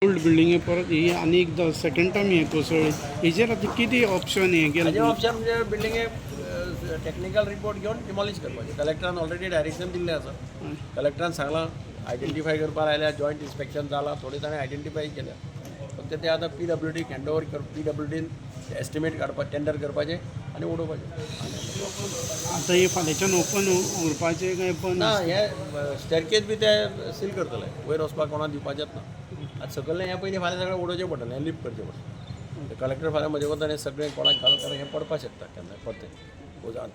Old बिल्डिंगे परत ही आनी एकदां सेकंड टायम हें कोसळ्ळी हेजेर आतां कितें ऑप्शन हें हाजे केलें? ऑप्शन म्हणजे बिल्डिंगे टॅक्निकल रिपोर्ट घेवन डिमॉलिश करपाचें. कलेक्टरान ऑलरेडी डायरेक्शन दिल्लें आसा. कलेक्टरान सांगलां आयडेंटिफाय करपाक आयल्या, जॉयंट इन्स्पेक्शन जालां, थोडे ताणें आयडेंटिफाय केल्या. फक्त ते आतां पी डब्ल्यू डीक हँड ओवर कर, पी डब्ल्यू डीन एस्टिमेट काडपा, टेंडर करपाचें आनी उडोवपाचें. आतां हें फाल्यांच्यान ओपन उरपाचें काय बंद? ना, हे स्टॅरकेज बी ते सील करतले, वयर वचपाक कोणाक दिवपाचेंच ना. आतां सकयलें हें पयलीं फाल्यां सगळें उडोवचें पडटलें, हें लिफ्ट करचें पडटलें. कलेक्टर फाल्यां म्हजे वतान हें सगळें कोणाक घालून, कारण हें पडपाक शकता केन्ना परतें.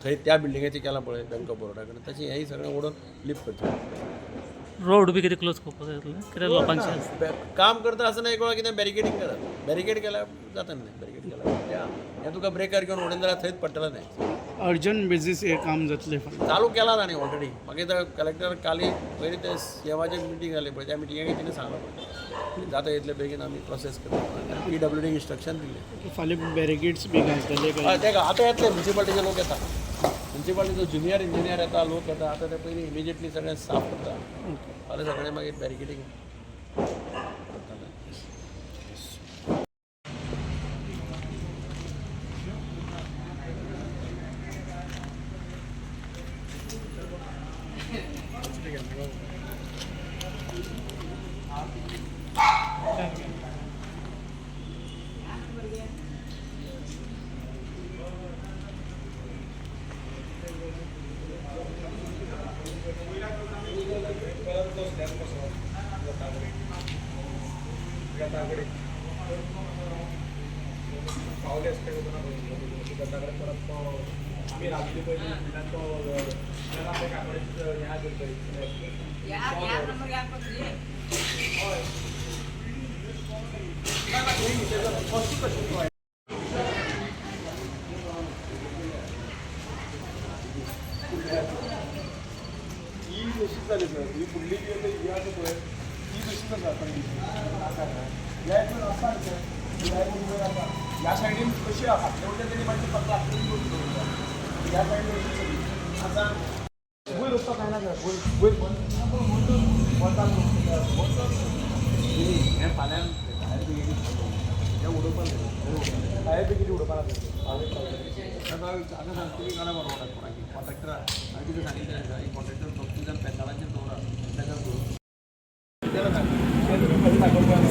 थंय त्या बिल्डिंगेचें केलां पळय बँक ऑफ बरोडा कडेन, तशें हेंय सगळें उडोवन लिफ्ट करचें पडटलें. रोड बी कितें क्लोज करपाक जाय जातलें कित्याक लोकांचें? काम करता आसतना एक वेळा कितें बॅरिकेडींग करात, बॅरिकेड केल्यार जाता न्ही, बॅरिकेड केल्यार त्या हें तुका ब्रेकार घेवन उडयन जाल्यार थंयच पडटलें तें. अर्जंट बेजीस हें काम जातलें फाल्यां? चालू केला ताणें ऑलरेडी. मागीर ते कलेक्टर काली पयलीं ते सीएमाची मिटींग जाली पळय, त्या मिटिंगेक तिणें सांगलां पळय, जाता इतले बेगीन आमी प्रोसेस करता. पी डब्ल्यू डीक इन्स्ट्रक्शन दिल्लें. फाल्यां बॅरिकेड्स बी घालतले काय? हय, ते आतां येतले, म्युनिसिपालिटीचे लोक येता, म्युनिसिपालिटीचो ज्युनियर इंजिनियर येता, लोक येता. आतां ते पयलीं इमिजिएटली सगळें साफ करता, फाल्यां सगळें मागीर बॅरिकेडींग करतले. पावले आसता शेता कडेन परत तो आमी राविल्ले पळय म्हणल्यार तो तेन्ना ते काकडे हें आसलें पळय. ही तशीच जाली सर, ही फुडली जी आसा ही आसा पळय, ती तशीच आसा कंडिशन. ह्या हितून आसा न्ही सर, ह्या हितून वयर आसा, ह्या सायडीन कशी आसा, फाटले वटेन तेणी मातशी प्लास्टरींग करून दवरल्या, ह्या सायडीन अशीच सगळी आतां वयर वचपाक जायना सर, वयर वयर वतान हें फाल्यां फायर ब्रिगेडीक, हें उडोवपाक जाय. फायर ब्रिगेडी उडोवपाक लागली. आतां आतां सांग तुमी काडा बरोबर कोणाकी कॉन्ट्रॅक्टरा. हांवें तुका सांगिल्लें, कॉन्ट्रॅक्टर दोग जाण पेंडालाचेर दवरा, तेका दवर. तें तुमी खरें दाखोवपाक.